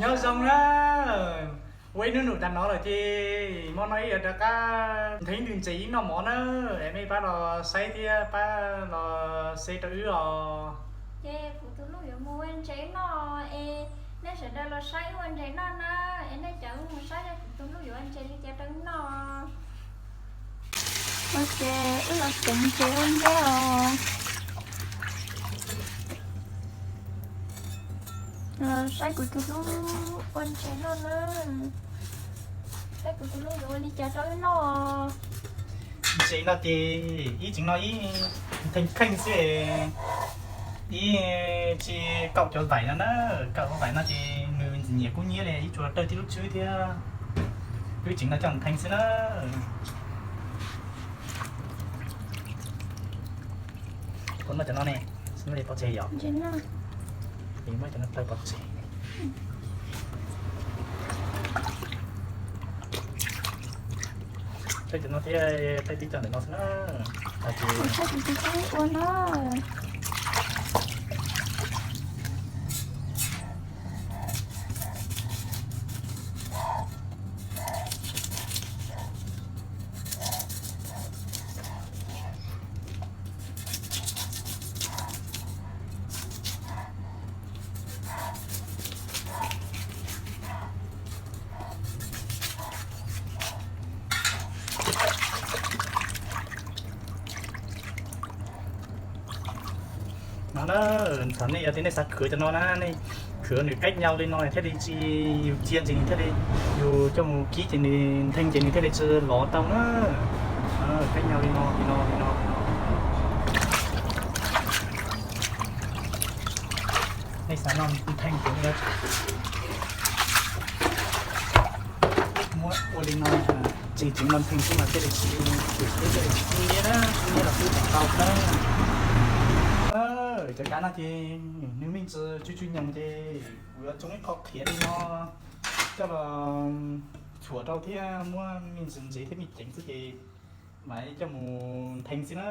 Nyob zoo na, ua ib hnub num tas no lawm ces hmo no wb yuav rov qab ntheev ntws ntses wb noj mov na, es mej pab los saib thiab pab los share rau wb os. Ces kuv tus hlub yuav mus ua ntses noj es nej sawv daws los saib wb ua ntses noj na, es nej caum wb mus saib kuv tus hlub yuav ua ntses li cas rau wb noj. Ces wb los tseev ntses ua ntej os. Saib kuv tus hlub ua ntses noj na. Saib kuv tus hlub yuav ua li cas rau wb noj. Ntses no ces ib tseem no ib ntheev kheej xwb, ib tsis kaum cov vaim no na, kaum cov vaim no ces nws nyiam kub hnyiab li ib tsuas dawb tib lub tswb thiab. Wb tseem no coj ntheev xwb na. Kuv muab cov no ne, muab li pov tseg yom. Muab cov no taw pov tseg. Taw cov no thiab, taw tib cov ntawm no xwb na. Ua no. No na, thaum nej yog tias nej xav khwv cov no na, nej khwv nws kab nyau li no thiaj li tsis, yus cia ntses nws thiaj li, yus coj mus kib ces nws ntheev ces nws thiaj li tsis lov tau na. Kab nyau li no, li no, li no. Nej xav noj ntheev ces nej muab ua li no, tsis tseem no ntheev xwb mas thiaj li tsis, thiaj li tsis kub hnyiab na, kub hnyiab los twb tau na. Cov kab no ces nws me ntsis tsw tsw nyoos ces kuv yuav tsoo ib qho qhiav li no coj los txhuam rau thiab muab me ntsis ntsev thiab me ceev xwb ces mam coj mus ntheev xwb na.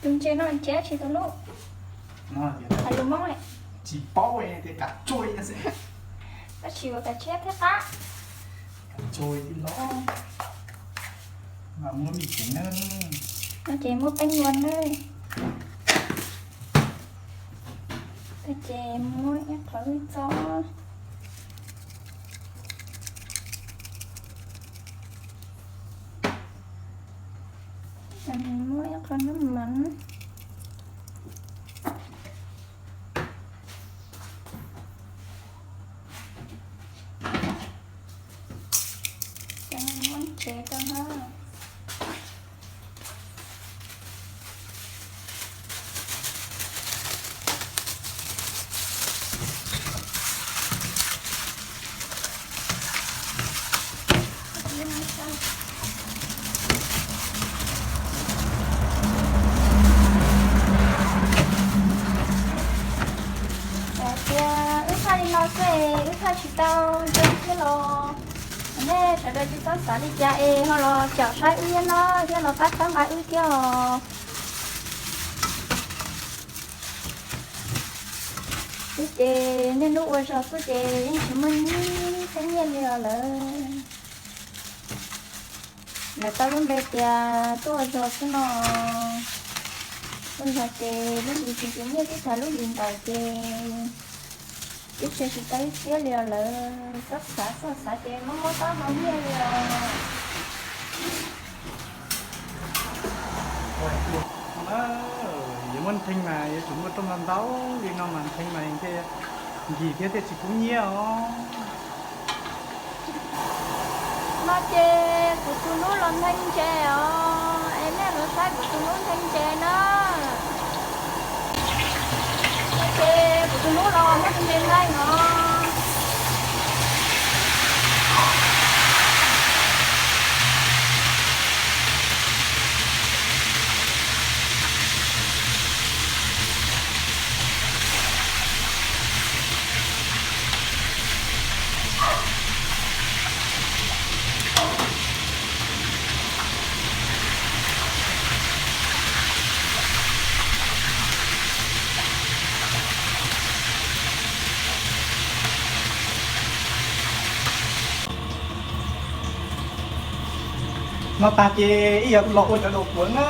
Tus ntses no ntshe tsis tau lub, hais lus Hmoob tsis paub tias kav tsui xwb, tab sis ua kav tshiab thiab qab. Kav tsui los mas muab me ceev na, no ces muab peeb lua na, ces muab ib qho lub txob, muab ib qho nub mas muab ntsev rau na. Hais tias wb thaij li no xwb wb thaij tsis tau zoo thiab los nej sawv daws tsis txhob xav li cas es ho los caum saib wb thiab no thiab los pab txhawb nqa wb thiab os. Wb ces niaj hnub ua zog xwb ces yeej tsis muaj nyiaj thiab nyiaj li os lawm. Lawv tau lub npe tias tuaj ua zog xwb no. Ua zog ces lub hlis tsis tsis nyiaj tib thav lub hlis ntawd ces twb tsis tsis tau ib txiab li os lawm. Txhob xav txhob xav ces mob mob taub hau nyiaj li os. Yuav muab ntheej mas yuav tsum muaj rooj ntau ntau li no mas ntheej mas thiaj nkig thiab thiaj tsis kub nyiab os. Ces kuv tus hlub los ntheej ntses os, es nej los saib kuv tus hlub ntheej ntses na. Ces kuv tus hlub los muab tus ntses ntheej os. No tag ces ib yam los ua cov daus puav na.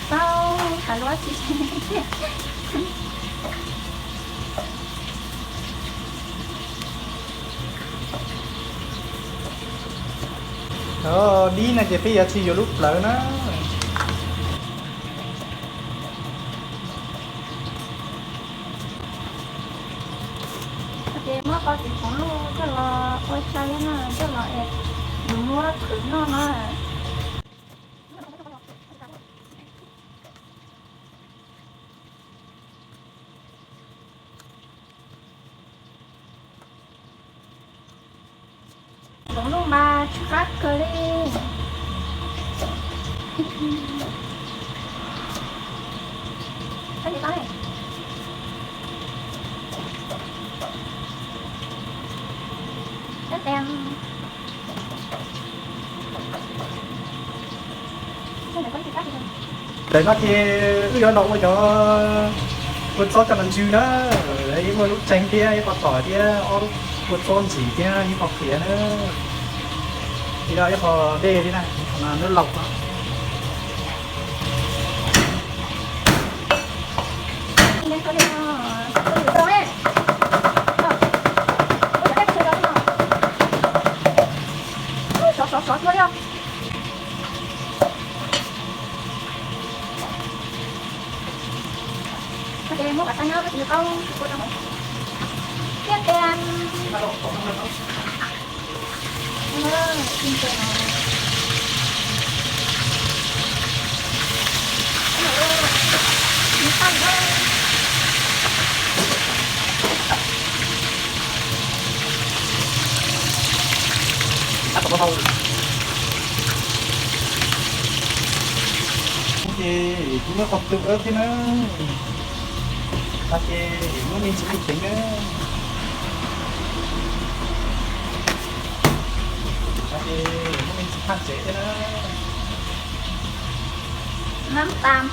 Tau, thả lúa xí. Dib no ces peb yuav tsis yuav lub plawv na. Ces muab qau txiv khoov luj coj los ua tsa na, coj los es nws muab khwv noj na. Khoov luj mas tsis qab kawg li. Ntawm no ces wb yuav los ua cov kua txob coj los ntsw na. Ib muaj lub tseeg thiab ib qho tom thiab ob lub kua txob ntxim thiab ib qho qhiav na. Ib qho dej thiab na, qhov no lub laus no. Sov sov sov tuaj li os. Muab kom tag nyob, koj tsis nco qab tsis kua rau hauv thiab tias. Ces kuv muab qhov twg thiab na, ces muab me ntsis me ceev na, ces muab me ntsis phaj tsev thiab na. Nab tas.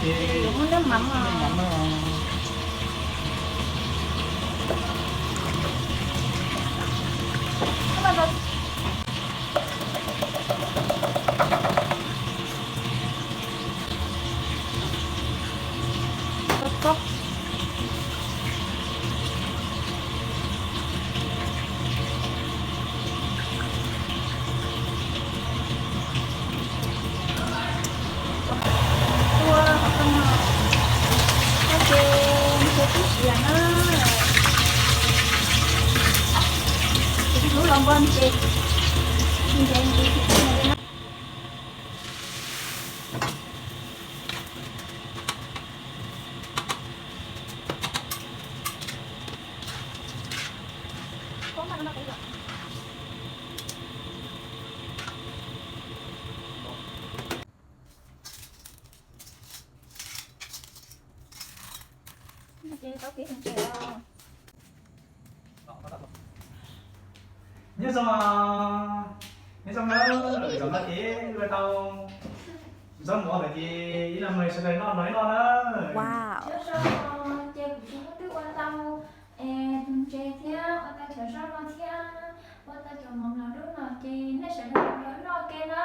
Ces muab nab mov no. Ua qhov no, ces ntsia tib si na. Ces tus hlub los npog ntses, ntses ntsis ntsis na. Ces tau kev mus tsev os. Nyob zoo, nyob zoo na, zaum no ces wb tau zaub mov lawm ces ib los mời sawv daws noj nrog ib noj na. Nyob zoo, ces kuv tsis muaj twb ua tau es tus ntses thiab ua tau cov zaub no thiab ua tau cov mov los lub no ces nej sawv daws nrog noj ke na.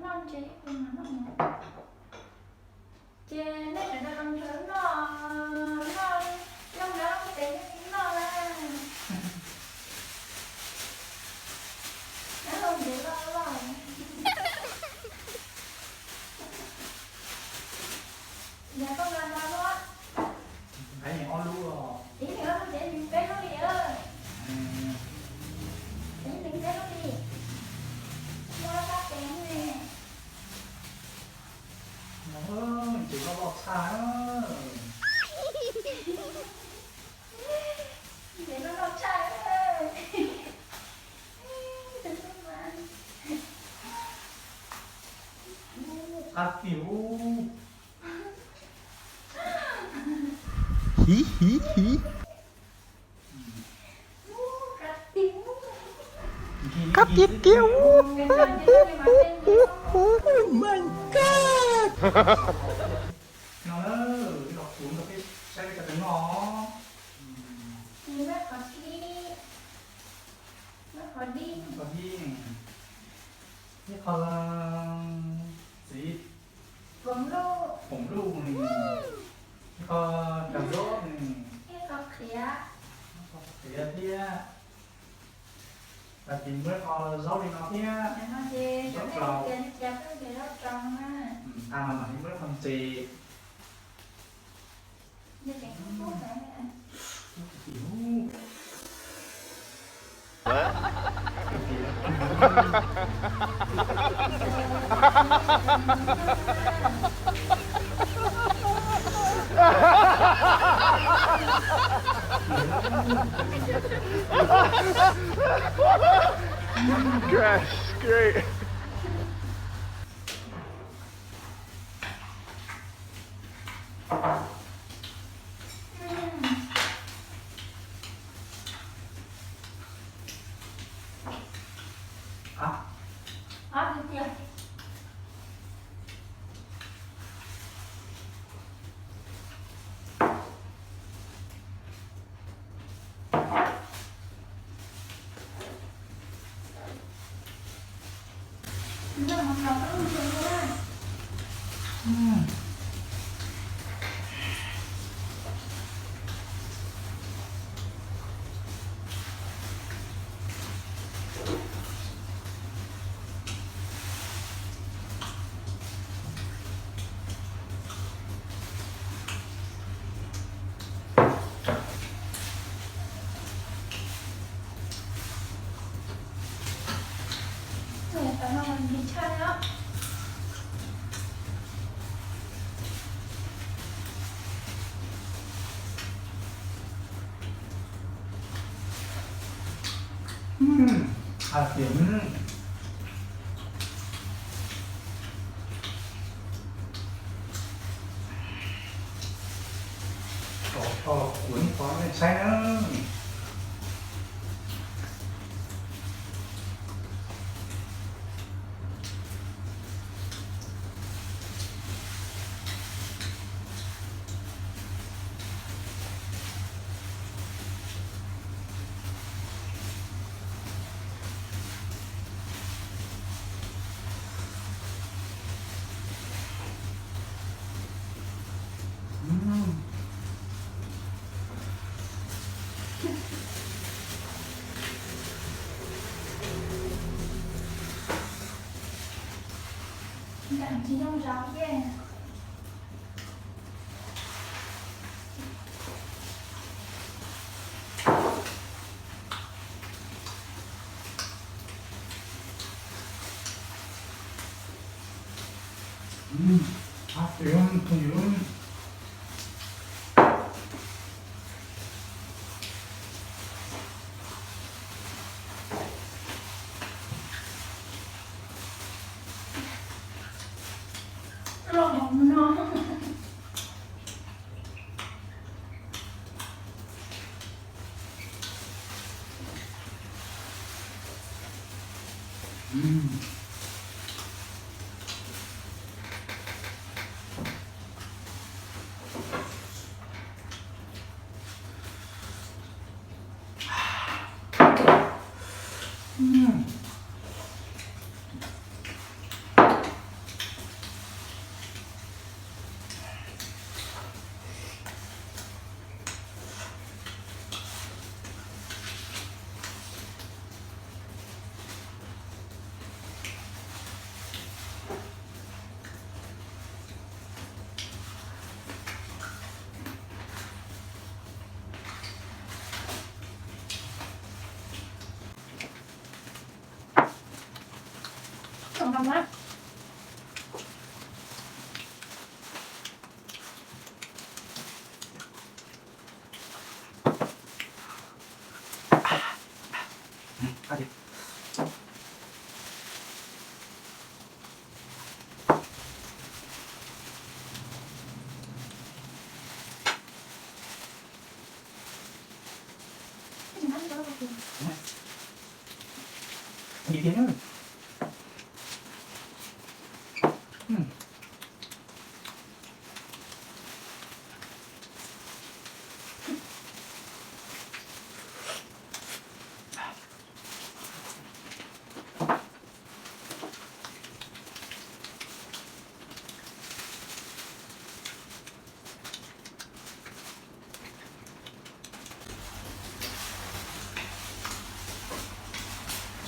Noj ntses, noj mov. Ces nej sawv daws los nrog noj, noj, noj mov ces nej noj na. Nyob zoo ces loj loj. Yog koj nqa nqa lub, ib leeg ob lub los? Ib leeg ob lub ces ib leeg peb lub li. Ib leeg peb lub li. Muaj sab tes ne. Ces loj loj tshaj. Ces loj loj tshaj. Qab tiag. Hiv hiv hiv. Qab tiag tiag. Oh my God. No, los kuv nrog peb saib peb cov tes noj. Qhov dib, qhov dib, ib qho txiv foom luj, ib qho cov zaub, ib qho qhiav, qhiav thiab. Ces muaj ib qho zaub li no thiab, zaub plaub. Qhov no mam li muaj ib qho ntses. Gosh, great. Hais tias kom tau los kuv ib qho nej saib na. Nteem tsis zoo zov thiab. Los no.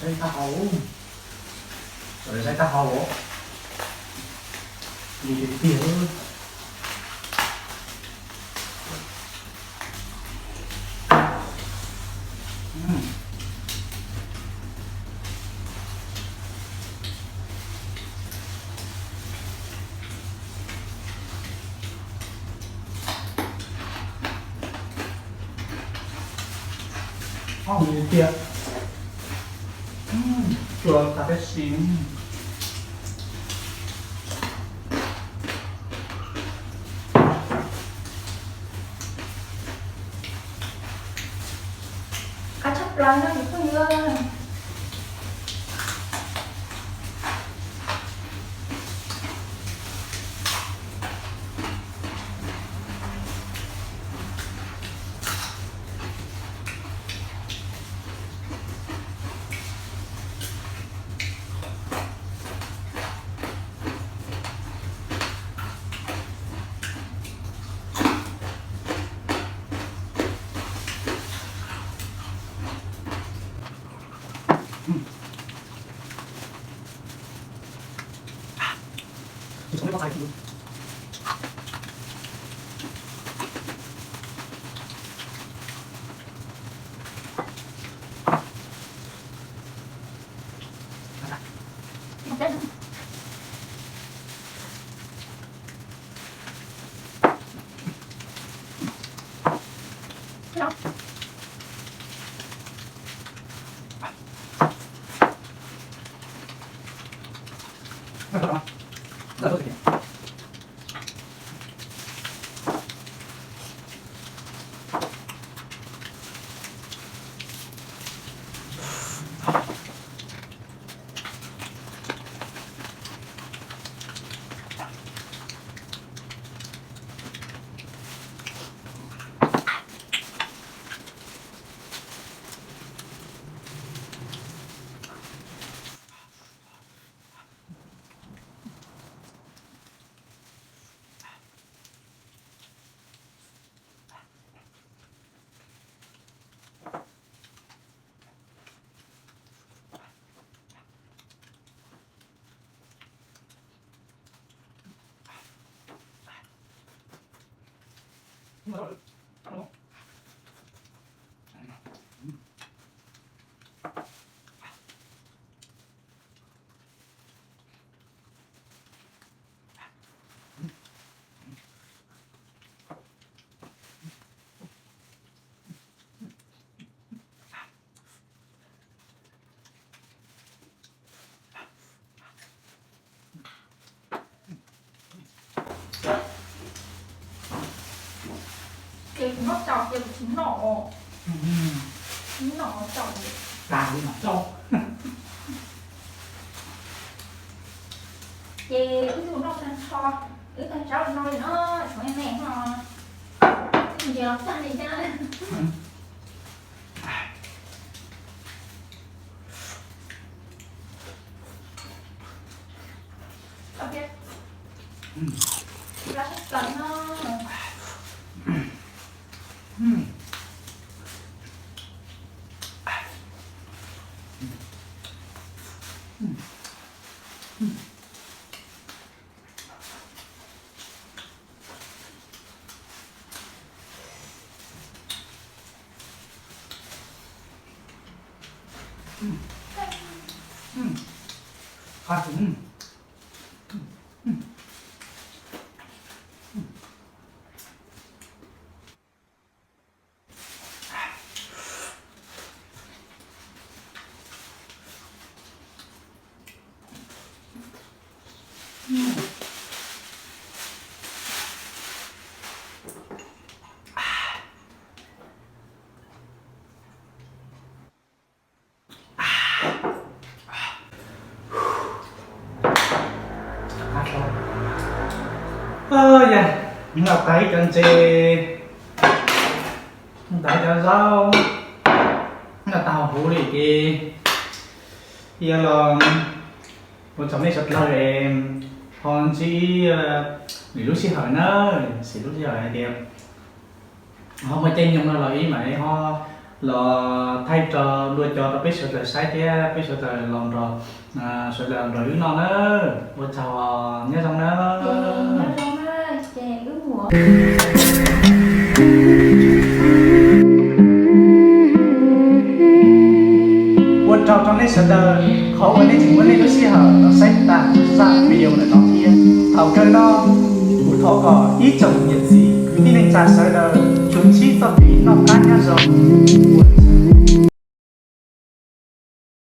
Saib tag hau, saib tag hau, li tiag tiag. Tiag, tsuas tas peb sim. Qab tshaj plaws no cov phooj ywg. Ces kuv noj tau ces kuv tsis noj os. Noj tau. Ces wb tus noj tag nrho, wb tag nrho no li no, tshuav me me no, wb tus ntses los tag li thiab. Yog, noj tas ib cov ntses, noj tas ib cov zaub, noj tas huv li ces yuav los ua tsaug nej sawv daws es ho ntsib lwm lub sij hawm na, xij lub sij hawm hais tias ho muaj caij nyoog no los wb mam li ho los thaij rau dua cov rau peb sawv daws saib thiab peb sawv daws los nrog sawv daws nrog wb noj na. Ua tsaug, nyob zoo na. Ua tsaug rau nej sawv daws qhov uas nej tseem muab nej lub sij hawm los saib tag zaj video ntawm no thiab. Thaum kawg no kuv thov kom ib tsoom niam txiv kwv tij neej tsa sawv daws tsuas ntsib txoj kev noj qab nyob zoo.